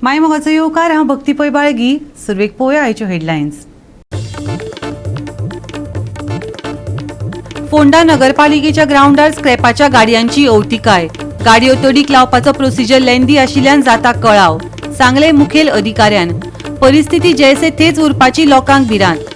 माय मोगाचो येवकार. हांव भक्ती पै बाळगी. सुरवेक पळोवया आयच्यो हेडलायन्स. फोंडा नगरपालिकेच्या ग्रावंडार स्क्रॅपाच्या गाडयांची अवतिकाय. गाडयो तडीक लावपाचो प्रोसिजर लेंदी आशिल्ल्यान जाता कळाव, सांगले मुखेल अधिकाऱ्यान. परिस्थिती जैसे थेच उरपाची लोकांक भिरांत.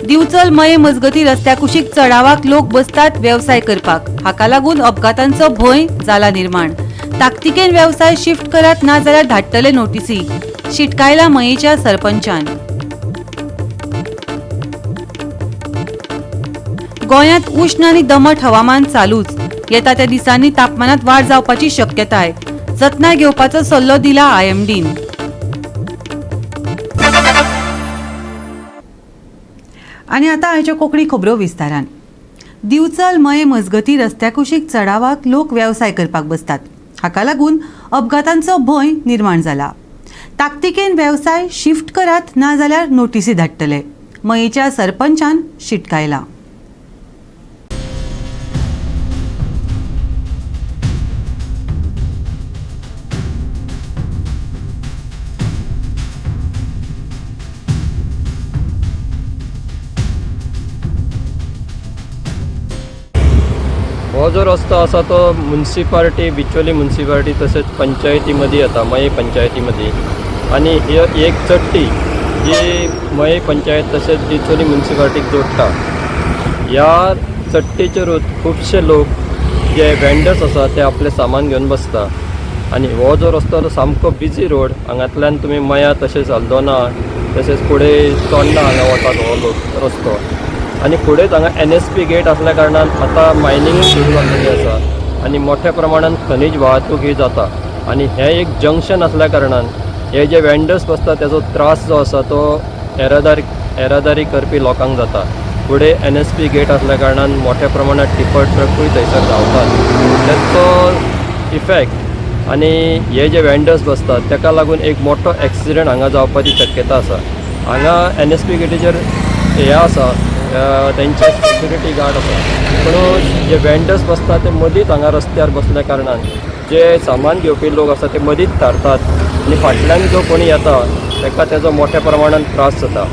दिवचल मये मजगती रस्त्या कुशीक चढावाक लोक बसतात वेवसाय करपाक. हाका लागून अपघातांचो भंय जाला निर्माण. ताकतिकेन वेवसाय शिफ्ट करात, ना जाल्यार धाडटले नोटीसी, शिटकायला मयेच्या सरपंचान. गोंयांत उश्ण आनी दमट हवामान चालूच. येता त्या दिसांनी तापमानात वाड जावपाची शक्यताय. जतनाय घेवपाचो सल्लो दिला आयएमडीन. आनी आतां आयच्यो कोंकणी खबरो विस्तारान. दिवचल मये मजगती रस्त्या कुशीक चढावाक लोक वेवसाय करपाक बसतात. हाका लागून अपघातांचो भंय निर्माण जाला. ताकतिकेन वेवसाय शिफ्ट करात, ना जाल्यार नोटीसी धाडटले, मयेच्या सरपंचान शिटकायला. हो जो रस्तो आसा तो मुन्सिपालिटी, बिचोली मुन्सिपालिटी तशेंच पंचायती मदीं येता, मये पंचायती मदीं. आनी ही एक चडटी जी मये पंचायत तशेंच बिचोली मुन्सिपालिटीक जोडटा. ह्या चडटीचेरूच खुबशे लोक जे वेंडर्स आसा ते आपलें सामान घेवन बसता. आनी हो जो रस्तो तो सामको बिजी रोड. हांगांतल्यान तुमी मया तशेंच हल्दोना तशेंच फुडें चोडणा हांगा वतात हो लोक रस्तो. आनी फुडेंच हांगा NSP gate आसल्या कारणान आतां मायनिंगूय सुरू जाल्लेली आसा आनी मोठ्या प्रमाणान खनीज वाहतूक ही जाता. आनी हें एक जंक्शन आसल्या कारणान हे जे वेंडर्स बसता तेजो त्रास जो आसा तो येरादारी करपी लोकांक जाता. फुडें NSP gate आसल्या कारणान मोठ्या प्रमाणात टिपर ट्रकूय थंयसर धांवतात. तेचो इफेक्ट आनी हे जे वेंडर्स बसतात तेका लागून एक मोठो एक्सिडंट हांगा जावपाची शक्यता आसा. हांगा NSP गेटीचेर हें आसा, तेंचे सेक्युरिटी गार्ड आसा, पूण जे वेंडर्स बसतात ते मदींच हांगा रस्त्यार बसल्या कारणान जे सामान घेवपी लोक आसा ते मदींच थारतात आनी फाटल्यान जो कोणी येता ताका तेजो मोठ्या प्रमाणान त्रास जाता.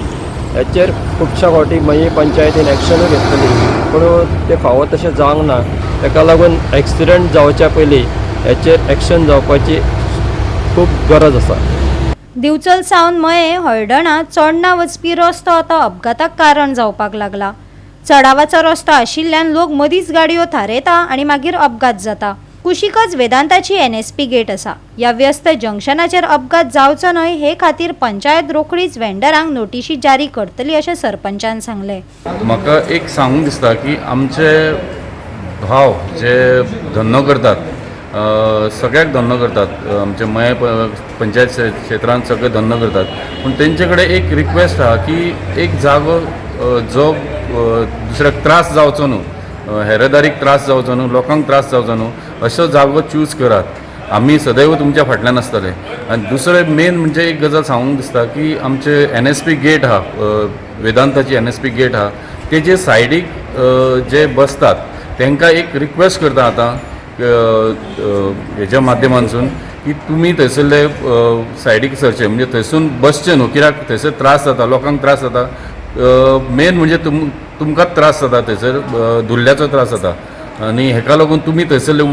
हेचेर खुबश्या फावटी मये पंचायतीन एक्शनूय घेतलेली, पूण ते फावो तशें जावंक ना. ताका लागून एक्सिडंट जावच्या पयलीं हेचेर एक्शन जावपाची खूब गरज आसा. दिवचल सावन मये, हळदणा, चोडणा वचपी रस्तो आतां अपघाताक कारण जावपाक लागला. चडावाचो रस्तो आशिल्ल्यान लोक मदींच गाडयो थारयता आनी मागीर अपघात जाता. कुशीकच वेदांताची NSP gate आसा. ह्या व्यस्त जंक्शनाचेर अपघात जावचो न्हय हे खातीर पंचायत रोखडीच वेंडरांक नोटिशी जारी करतली अशें सरपंचान सांगलें. म्हाका एक सांगूंक दिसता की आमचे भाव जे धंदो करतात, सगळ्याक धंदो करतात, आमचे मये पंचायत क्षेत्रांत सगळे धंदो करतात, पूण तेंचे कडेन एक रिक्वेस्ट आहा की एक जागो जो दुसऱ्याक त्रास जावचो न्हू, येरादारीक त्रास जावचो न्हू, लोकांक त्रास जावचो न्हू, अशो जागो चूज करात. आमी सदैव तुमच्या फाटल्यान आसतले. आनी दुसरें मेन म्हणजे एक गजाल सांगूंक दिसता की आमचे NSP gate आहा, वेदांताची NSP gate आहा, तेजे सायडीक जे बसतात तांकां एक रिक्वेस्ट करता आतां हेज्या माध्यमांतसून की तुमी थंयसरले सायडीक सरचे, म्हणजे थंयसून बसचे न्हू, कित्याक थंयसर त्रास जाता, लोकांक त्रास जाता. मेन म्हणजे तुमकांच त्रास जाता थंयसर, धुल्ल्याचो त्रास जाता. आनी हेका लागून तुमी थंयसरले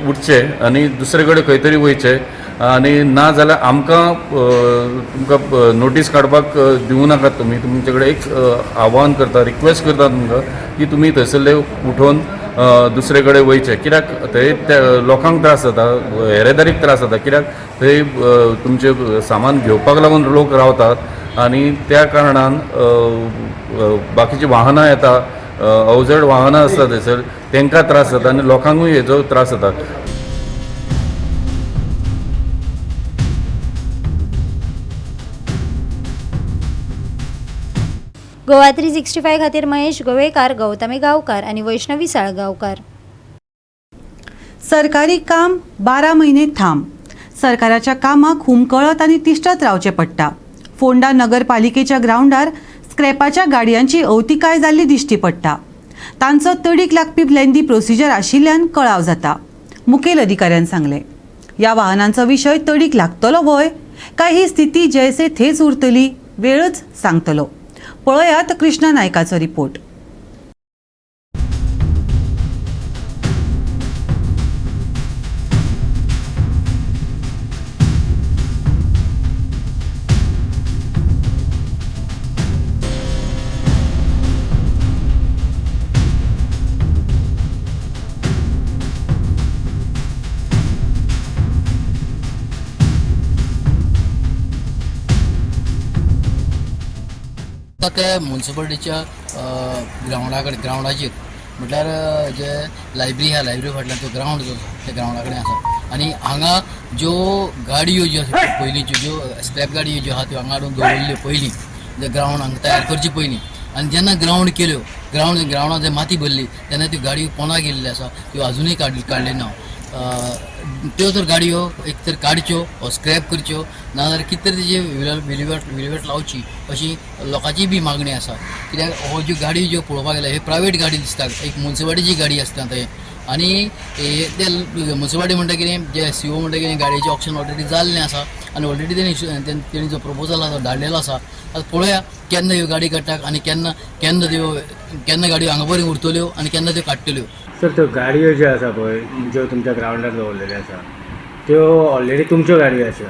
उठचे आनी दुसरे कडेन खंय तरी वयचे. आनी ना जाल्यार आमकां तुमकां नोटीस काडपाक दिवं नाकात. तुमी तुमचे कडेन एक आव्हान करता, रिक्वेस्ट करता तुमकां की तुमी थंयसरले उठोवन दुसरे कडेन वयचे, कित्याक थंय त्या लोकांक त्रास जाता, येरादारीक त्रास जाता, कित्याक थंय तुमचें सामान घेवपाक लागून लोक रावतात आनी त्या कारणान बाकीचीं वाहनां येता, अवजड वाहनां आसता थंयसर, तांकां त्रास जाता आनी लोकांकूय हेजो त्रास जाता. गोवा 365 खातीर महेश गोवेकार, गौतमी गांवकार आनी वैष्णवी साळगांवकार. सरकारी काम 12 म्हयने थांब. सरकाराच्या कामाक हुमकळत आनी तिश्टत रावचें पडटा. फोंडा नगरपालिकेच्या ग्रावंडार स्क्रॅपाच्या गाडयांची अवतिकाय जाल्ली दिश्टी पडटा. तांचो तडीक लागपी लेंदी प्रोसिजर आशिल्ल्यान कळाव जाता. मुखेल अधिकाऱ्यान सांगलें. ह्या वाहनांचो विशय तडीक लागतलो व्हय काय ही स्थिती जैसे थेच उरतली, वेळच सांगतलो. पळयात कृष्णा नायकाचो रिपोर्ट. आता ते मुन्सिपालिटीच्या ग्रावंडा कडेन, ग्रावंडाचेर म्हटल्यार जे लायब्ररी आहा, लायब्ररी फाटल्यान तो ग्रावंड जो आसा त्या ग्रावंडा कडेन आसा. आनी हांगा ज्यो गाडयो ज्यो आसा पयलींच्यो, ज्यो स्क्रॅप गाडयो ज्यो आहा त्यो हांगा हाडून दवरल्यो पयलीं, जे ग्रावंड हांगा तयार करचे पयलीं. आनी जेन्ना ग्रावंड केल्यो, ग्रावंडार जे माती भरली तेन्ना त्यो गाडयो पोंदा गेल्ल्यो आसा, त्यो आजुनूय काडल्यो ना. त्यो तर गाडयो एक तर काडच्यो वा स्क्रॅप करच्यो, नाजाल्यार कितें तरी तेजी विलेवाट लावची अशी लोकांची बी मागणी आसा. कित्याक हो ज्यो गाडयो ज्यो पळोवपाक गेल्यार हे प्रायवेट गाडी दिसता, एक मुन्सिपालिटीची गाडी आसता थंय. आनी ते मुन्सिपालिटी म्हणटा कितें, जे सी ओ म्हणटा कितें, गाडयेचें ऑक्शन ऑलरेडी जाल्लें आसा आनी ऑलरेडी तेणी जो प्रपोजल आसा धाडलेलो आसा. आतां पळोवया केन्ना ह्यो गाडी काडटा आनी केन्ना केन्ना त्यो केन्ना गाडयो हांगा बऱ्यो उरतल्यो आनी केन्ना त्यो काडटल्यो. सर, त्यो गाडयो ज्यो आसा पळय, ज्यो तुमच्या ग्रावंडार दवरलेल्यो आसा, त्यो ऑलरेडी तुमच्यो गाडयो आसा.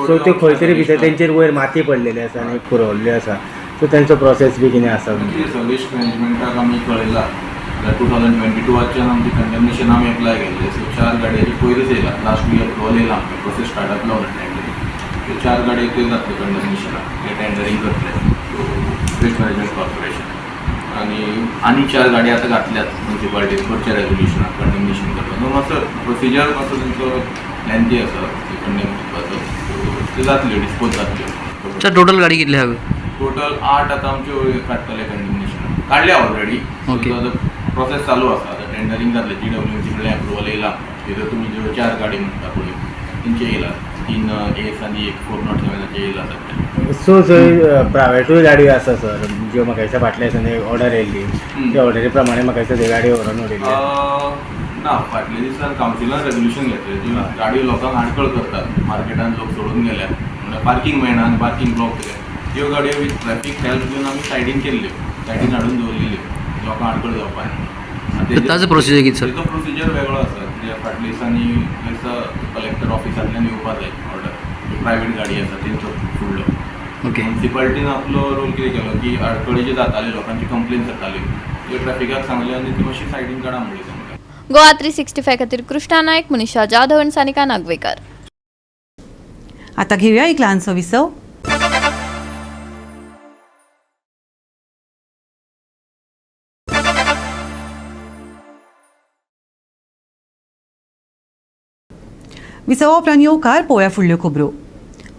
सो त्यो खंय तरी भितर तेंचेर वयर माती पडलेली आसा आनी पुरवल्ल्यो आसा. सो तेंचो प्रोसेस बी कितें आसा? वेस्ट मॅनेजमेंटाक आमी कळयला जाल्यार 2022आच्यान आमची कंडेमनेशन आमी एप्लाय केल्ले. सो 4 गाडयांचे पयरूच येयला, लास्ट वीक अप्रुवल येयला, आमकां प्रोसेस स्टार्ट जातलो म्हणून टेंडरींग. त्यो 4 गाडयो त्यो जातल्यो कंडेमनेशनाक, ते टेंडरींग करतले वेस्ट मॅनेजमेंट कॉर्पोरेशन. आनी आनी 4 गाडयो आतां घातल्यात मुन्सिपालिटीन करच्या रेजोल्युशनाक कंडेमनेशन करपाक. सो मातसो प्रोसिजर मातसो तेंचो लेंथी आसा कंडेम करपाचो. सो त्यो जातल्यो, डिस्पोज जातल्यो. सर, टोटल गाडी कितली आहा? टोटल 8 आतां आमच्यो काडटले कंडेमनेशन, काडल्या ऑलरेडी. ओके. आतां प्रोसेस चालू आसा, आतां टेंडरींग जातलें. GWMC कडल्यान एप्रुवल येयला. तितून तुमी ज्यो 4 गाडी म्हणटा पळय तेंचे येयला, 3 एस आनी एक 407 येयला सद्या. सो जंय प्रायवेटूय गाडयो आसा सर, ज्यो म्हाका दिसता फाटल्या दिसांनी ऑर्डर येयल्ली, त्या ऑर्डरी प्रमाणे म्हाका दिसता त्यो गाडयो व्हरोन उडयल्यो. ना, फाटल्या दिसान कावन्सिलान रेजोल्युशन घेतलें. ज्यो गाडयो लोकांक आडखळ करतात, मार्केटान लोक सोडून गेल्यात म्हणल्यार पार्कींग मेळना आनी पार्कींग ब्लॉक केल्या, त्यो गाडयो विथ ट्रॅफीक हेल्प घेवन आमी सायडीन केल्ल्यो, सायडीन हाडून दवरलेल्यो लोकांक आडखळ जावपाक. ताजो प्रोसिजर कितें सर? तेजो प्रोसिजर वेगळो आसा. कित्याक फाटल्या दिसांनी दिसा कलेक्टर ऑफिसांतल्यान येवपा जाय ऑर्डर, प्रायवेट गाडी आसा तेंचो फुडलो. ओके. मुन्सिपालिटीन आपलो रोल कितें केलो की आडखळी जाताल्यो, लोकांची कंप्लेन जाताल्यो, त्यो ट्रॅफिकाक सांगलें आनी ती मातशी सायडीन काडा म्हणली तांकां. गोवा 365 खातीर कृष्णा नायक, मनीषा जाधव आनी सानिका नागवेकर. आता घेऊया एक ल्हानसो विसव. विसवा उपरांत येवकार. पळोवया फुडल्यो खबरो.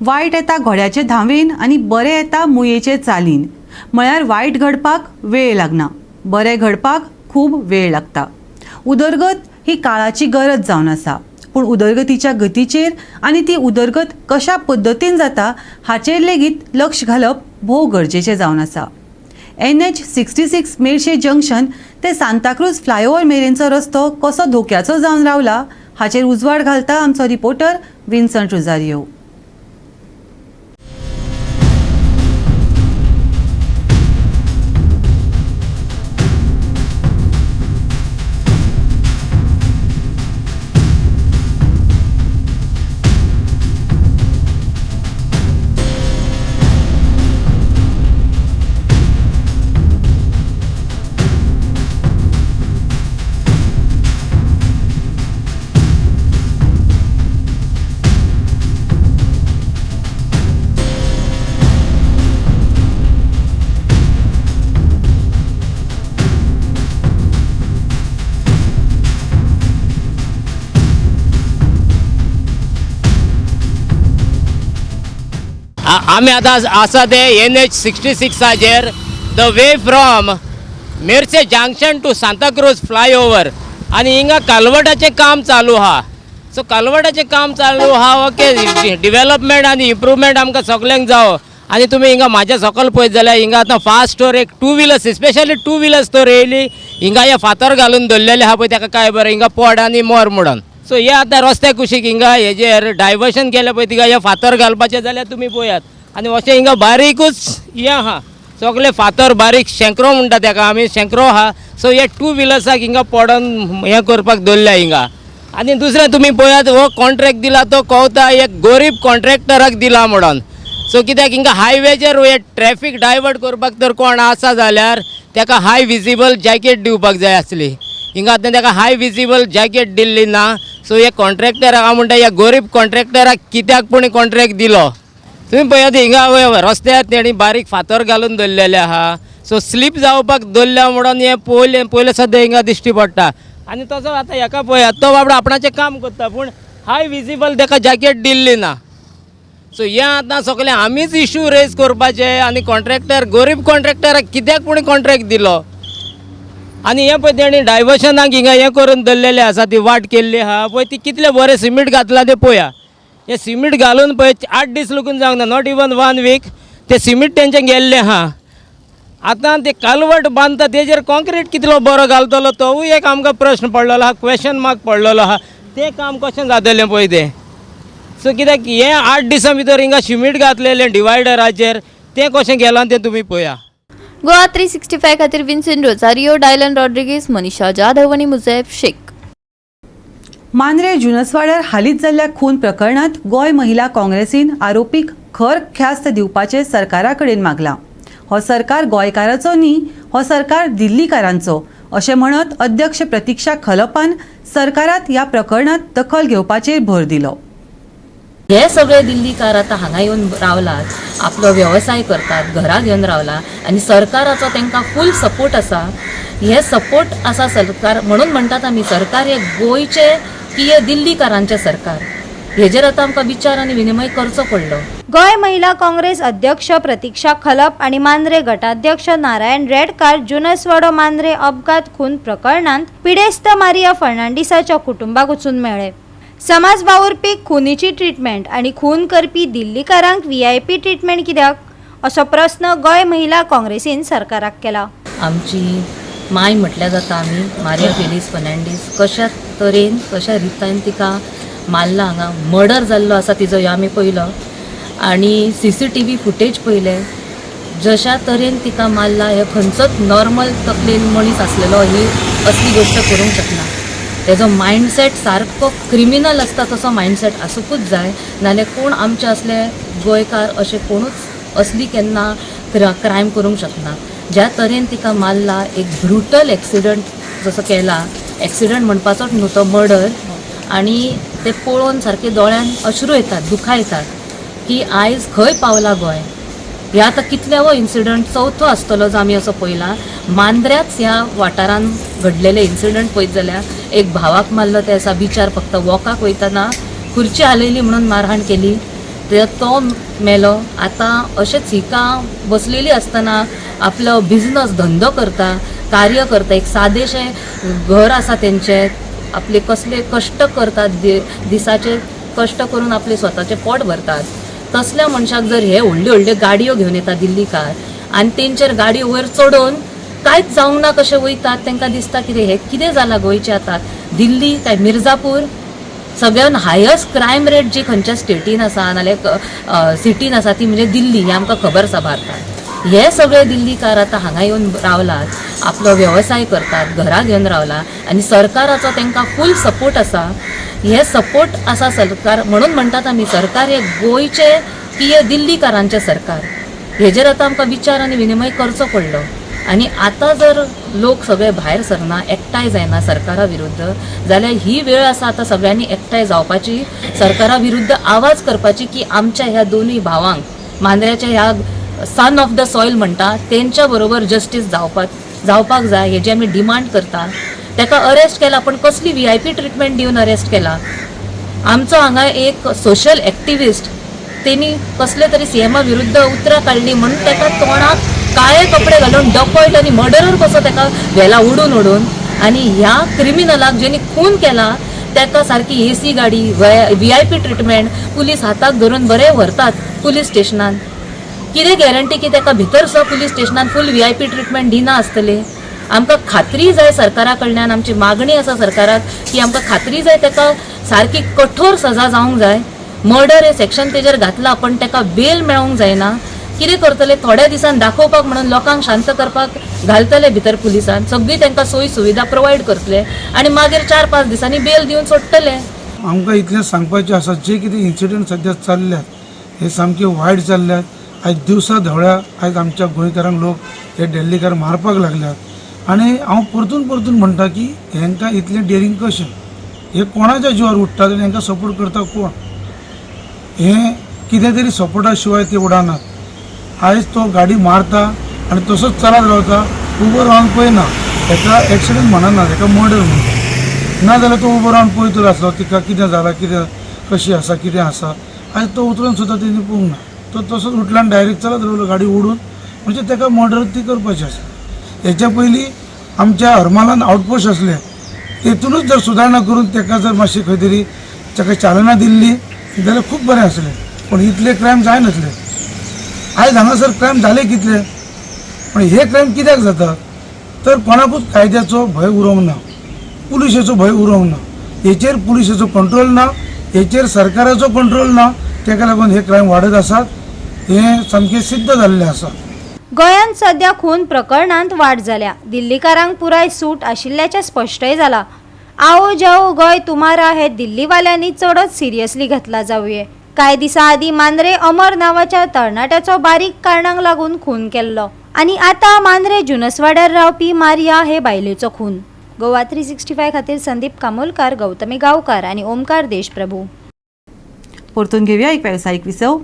वायट येता घोड्याचे धांवेन आनी बरें येता मुयेचे चालीन. म्हळ्यार वायट घडपाक वेळ लागना, बरें घडपाक खूब वेळ लागता. उदरगत ही काळाची गरज जावन आसा, पूण उदरगतीच्या गतीचेर आनी ती उदरगत कशा पद्दतीन जाता हाचेर लेगीत लक्ष घालप भोव गरजेचें जावन आसा. NH 66 Merces junction ते सांताक्रूज फ्लायओव्हर मेरेनचो रस्तो कसो धोक्याचो जावन रावला हाचेर उजवाड घालता आमचो रिपोर्टर विन्संट रोजारियो. आमी आतां आसा ते NH 66आचेर, the way from Merces junction to Santacruz flyover. आनी हिंगा कालवटाचें काम चालू आहा. सो कालवटाचें काम चालू आहा. ओके, डिवेलपमेंट आनी इम्प्रूवमेंट आमकां सगल्यांक जावो. आनी तुमी हिंगा म्हाज्या सकयल पळयत जाल्यार हिंगा आतां फास्ट तर एक two wheelers, specially two wheelers तर येयली हिंगा हे फातर घालून दवरलेले आहा पळय, ताका काय बरें हिंगा पड आनी मर म्हणून. सो सो हे आतां रस्त्या कुशीक हिंगा हेजेर डायवर्शन केलें पळय तिका हे फातर घालपाचें जाल्यार तुमी पळयात. आनी अशें हिंगा बारीकूच हें आहा, सगळे फातर बारीक शेंकरो म्हणटा तेका आमी, शेंकरो आहा. सो हे टू व्हिलर्साक हिंगा पडोन हें करपाक दवरल्या हिंगा. आनी दुसरें तुमी पळयात, हो कॉन्ट्रॅक्ट दिला तो कवता एक गरीब कॉन्ट्रॅक्टराक दिला म्हणून. सो कित्याक हिंगा हायवेचेर हे ट्रॅफिक डायवर्ट करपाक तर कोण आसा जाल्यार तेका हाय विजिबल जॅकेट दिवपाक जाय आसली. हिंगा आतां तेका हाय विजिबल जॅकेट दिल्ली ना. सो हे कॉन्ट्रॅक्टराक हांव म्हणटा, ह्या गरीब कॉन्ट्रॅक्टराक कित्याक पूण कॉन्ट्रॅक्ट दिलो. तुमी पळयात हिंगा रस्त्यार तेणी बारीक फातर घालून दवरलेले आहा. सो स्लीप जावपाक दवरल्या म्हणून हें पयलें पयलें सद्दां हिंगा दिश्टी पडटा. आनी तसो आतां हेका पळयात, तो बाबडो आपणाचें काम करता पूण हाय विजिबल तेका जॅकेट दिल्ली ना. सो हें आतां सगळें आमीच इशू रेज करपाचें. आनी कॉन्ट्रॅक्टर गरीब कॉन्ट्रॅक्टराक कित्याक पूण कॉन्ट्रॅक्ट दिलो. आनी हें पळय तेणी डायवर्शनाक हिंगा हें करून दवरलेलें आसा, ती वाट केल्ली आहा पळय, ती कितलें बरें सिमीट घातलां तें पळया. हें सिमीट घालून पळय 8 दीस लगून जावंक ना, not even 1 week तें सिमीट तेंचें गेल्लें आहा. आतां ते कालवट बांदता तेजेर कॉन्क्रीट कितलो बरो घालतलो तोवूय एक आमकां प्रश्न पडलेलो आहा, क्वेशन मार्क पडलेलो आहा. तें काम कशें जातलें पळय तें. सो कित्याक हें 8 दिसां भितर हिंगा सिमीट घातलेलें डिवायडराचेर तें कशें गेलां तें तुमी पळया. गोवा 365 खातीर विन्सन रोजारियो, डायलन रॉड्रिगीस, मनीषा जाधव आनी मुजैब शेख. मांद्रे जुनसवाड्यार हालींच जाल्ल्या खून प्रकरणांत गोंय महिला काँग्रेसीन आरोपीक खर ख्यास्त दिवपाचें सरकारा कडेन मागलां. हो सरकार गोंयकाराचो न्ही, हो सरकार दिल्लीकारांचो अशें म्हणत अध्यक्ष प्रतिक्षा खलपान सरकारात ह्या प्रकरणांत दखल घेवपाचेर भर दिलो. हे सगळे दिल्लीकार आतां हांगा येवन रावलात, आपलो वेवसाय करतात, घरां घेवन रावला आनी सरकाराचो तांकां फूल सपोर्ट आसा. हे सपोर्ट आसा सरकार म्हणून म्हणटात आमी सरकार हे गोंयचे की हे दिल्लीकारांचें सरकार, हेजेर आतां आमकां विचार आनी विनिमय करचो पडलो. गोंय महिला काँग्रेस अध्यक्ष प्रतिक्षा खलप आनी मांद्रे गटाध्यक्ष नारायण रेडकार जुनसवाडो मांद्रे अपघात खून प्रकरणांत पिडेस्त मारिया फर्नांडीसाच्या कुटुंबाक वचून मेळ्ळे. समाज वावुरपी खुनीची ट्रिटमेंट आनी खून करपी दिल्लीकारांक VIP treatment कित्याक असो प्रस्न गोंय महिला काँग्रेसीन सरकाराक केला. आमची माय म्हटल्यार जाता आमी मारिया फेलिस फर्नांडीस कशा तरेन कशा रितान तिका मारला, हांगा मर्डर जाल्लो आसा तिजो ह्यो आमी पयलो आनी CCTV footage पयले, जशा तरेन तिका मारला हे खंयचोच नॉर्मल तकलेन मनीस आसलेलो ही असली गोश्ट करूंक शकना. तेजो मायंडसेट सारको क्रिमिनल आसता तसो मायंडसेट आसुंकूच जाय, नाल्यार कोण आमचे असले गोंयकार अशे कोणूच असली केन्ना क्रायम करूंक शकना. ज्या तरेन तिका मारला, एक ब्रुटल एक्सिडंट जसो केला, एक्सिडंट म्हणपाचोच न्हू तो मर्डर, आनी ते पळोवन सारके दोळ्यान अश्रू येतात, दुखां येतात की आयज खंय पावला गोंय. ह्या आतां कितल्यावो इन्सिडंट चवथो आसतलो जो आमी असो पळयला. मांद्र्याच ह्या वाठारान घडलेले इन्सिडंट पळयत जाल्यार एक भावाक मारलो ते आसा बिचार फक्त वॉकाक वयतना खुर्ची हालयली म्हणून मारहाण केली, ते तो मेलो. आतां अशेंच हिका बसलेली आसतना आपलो बिजनस धंदो करता, कार्य करता, एक सादेशें घर आसा तेंचें, आपले कसले कश्ट करतात, दिसाचे कश्ट करून आपले स्वताचें पोट भरतात. तसल्या मनशाक जर हे व्हडल्यो व्हडल्यो गाडयो घेवन येता दिल्लीकार आनी तेंचेर गाडयो वयर चडोवन कांयच जावंक ना कशें वयतात, तांकां दिसता कितें हें कितें जालां गोंयचें आतां. दिल्ली काय मिर्जापूर सगळ्यान हायस्ट क्रायम रेट जी खंयच्या स्टेटीन आसा नाल्यार सिटीन आसा ती म्हणजे दिल्ली, हें आमकां खबर आसा भारतांत. हे सगळे दिल्लीकार आतां हांगा येवन रावलात, आपलो वेवसाय करतात, घरां घेवन रावला आनी सरकाराचो तांकां फूल सपोर्ट आसा. हे सपोर्ट आसा सरकार म्हणून म्हणटात आमी सरकार हे गोंयचे की हे दिल्लीकारांचें सरकार, हेजेर आतां आमकां विचार आनी विनिमय करचो पडलो. आनी आतां जर लोक सगळे भायर सरना, एकठांय जायना सरकारा विरुद्ध, जाल्यार ही वेळ आसा आतां सगळ्यांनी एकठांय जावपाची, सरकारा विरुद्ध आवाज करपाची की आमच्या ह्या दोनूय भावांक, मांद्र्याच्या ह्या सन ऑफ the soil म्हणटा तेंच्या बरोबर जस्टीस जावपाक जाय, हेजी आमी डिमांड करता. ताका अरेस्ट केला पण कसली VIP treatment दिवन अरेस्ट केला. आमचो हांगा एक सोशल एक्टिविस्ट तेणी कसले तरी CMA विरुद्ध उतरां काडली म्हणून ताका तोंडाक काळे कपडे घालून डकॉयट आनी मर्डरर कसो ताका व्हेला उडून उडून. आनी ह्या क्रिमिनलाक जेणी खून केला ताका सारकी AC गाडी, VIP treatment, police हाताक धरून बरे व्हरतात पुलीस स्टेशनान. कितें गॅरंटी की ताका भितर सुद्दां पुलीस स्टेशनान फूल VIP treatment दिना आसतले. आमकां खात्री जाय सरकारा कडल्यान, आमची मागणी आसा सरकाराक की आमकां खात्री जाय ताका सारकी कठोर सजा जावंक जाय. मर्डर हे सेक्शन तेजेर घातला पण ताका बेल मेळोंक जायना. कितें करतले, थोड्या दिसान दाखोवपाक म्हणून लोकांक शांत करपाक घालतले भितर पुलिसान, सगळी तांकां सोयी सुविधा प्रोवायड करतले आनी मागीर 4-5 दिसांनी बेल दिवन सोडटले. आमकां इतलें सांगपाचें आसा, जे कितें इन्सिडंट सद्या चल्ल्यात हे सामके वायट चल्ल्यात. आयज दिवसा धवळ्या आयज आमच्या गोंयकारांक लोक हे डेल्लीकार मारपाक लागल्यात. आनी हांव परतून परतून म्हणटा की हेंकां इतलें डेरींग कशें, हे कोणाच्या जिवार उठ्ठात आनी हेंकां सपोर्ट करता कोण? हें कितें तरी सपोर्टा शिवाय ते उडानात. आयज तो गाडी मारता आनी तसोच चलत रावता, उबो रावन पळयना. हेका एक्सिडंट म्हणना, हेका मर्डर म्हणटा. ना जाल्यार तो उबो रावन पळयतलो आसलो तिका कितें जालां, कितें कशी आसा, कितें आसा. आयज तो उतरून सुद्दां तेणी पळोवंक ना, तो तसोच उठला आनी डायरेक्ट चलत रावलो गाडी ओडून, म्हणजे ताका मर्डर ती करपाची आसा. हेच्या पयलीं आमच्या हरमालान आउटपोस्ट आसले, तेतूनच जर सुदारणा करून ताका जर मातशी खंय तरी ताका चालना दिल्ली जाल्यार खूब बरें आसलें. पूण इतले क्रायम जायनासले. आयज हांगासर क्रायम जाले कितले, पण हे क्रायम कित्याक जाता तर कोणाकूच कायद्याचो भंय उरोंक ना, पुलिशेचो भंय उरोंक ना, हेचेर पुलिशेचो कंट्रोल ना, हेचेर सरकाराचो कंट्रोल ना. ताका लागून हे क्रायम वाडत आसात, हें सामकें सिद्ध जाल्लें आसा. गोंयांत सध्या खून प्रकरणांत वाड जाल्या. दिल्लीकारांक पुराय सूट आशिल्ल्याचें स्पश्टय जाला. आओ जाओ गोंय तुम्हारा हे दिल्लीवाल्यांनी चडच सिरियसली घेतला जावये. कांय दिसां आदीं मांद्रे अमर नांवाच्या तरणाट्याचो बारीक कारणांक लागून खून केल्लो आनी आतां मांद्रे जुनसवाड्यार रावपी मारिया हे बायलेचो खून. गोवा 365 खातीर संदीप कामोलकार, गौतमी गांवकार आनी ओमकार देशप्रभू. परतून घेवया एक वेवसायीक विसव.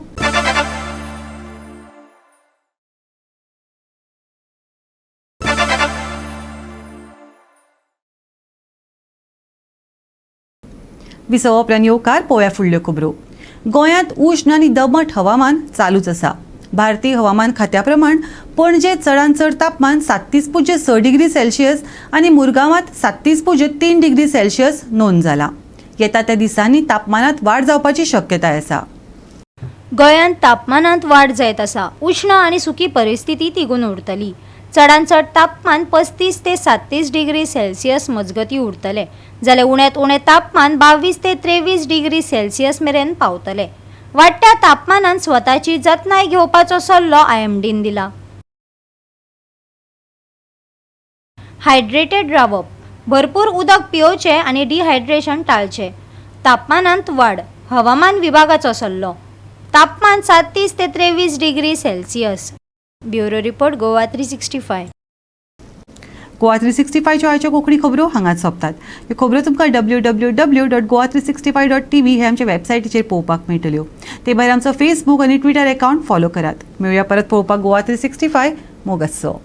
विसवा उपरांत येवकार पळोवया फुडल्यो खबरो. गोंयांत उश्ण आनी दमट हवामान चालूच आसा. भारतीय हवामान खात्या प्रमाण पणजे चडांत चड तापमान 37.6 डिग्री सेल्सियस आनी मुरगांवांत 37.3 डिग्री सेल्सियस नोंद जाला. येता त्या दिसांनी तापमानांत वाड जावपाची शक्यताय आसा. गोंयांत तापमानांत वाड जायत आसा. उश्ण आनी सुकी परिस्थिती तिगून उरतली. चडांत चड तापमान 35 ते 37 डिग्री सेल्सियस मजगती उरतले, जाल्यार उण्यांत उणें तापमान 22 ते 23 डिग्री सेल्सियस मेरेन पावतले. वाडट्या तापमानान स्वताची जतनाय घेवपाचो सल्लो आयएमडीन दिला. हायड्रेटेड रावप, भरपूर उदक पियोवचें आनी डिहायड्रेशन टाळचें. तापमानांत वाड, हवामान विभागाचो सल्लो. तापमान 37 ते 23 degree Celsius. Bureau report, Goa 365. Goa 365च्यो आयच्यो कोंकणी खबरो हांगाच सोंपतात. ह्यो खबरो तुमकां www.goa365.tv हे आमच्या वेबसायटीचेर पळोवपाक मेळटल्यो. ते भायर आमचो फेसबूक आनी ट्विटर एकावंट फॉलो करात. मेळुया परत पळोवपाक गोवा 365. मोग आसचो.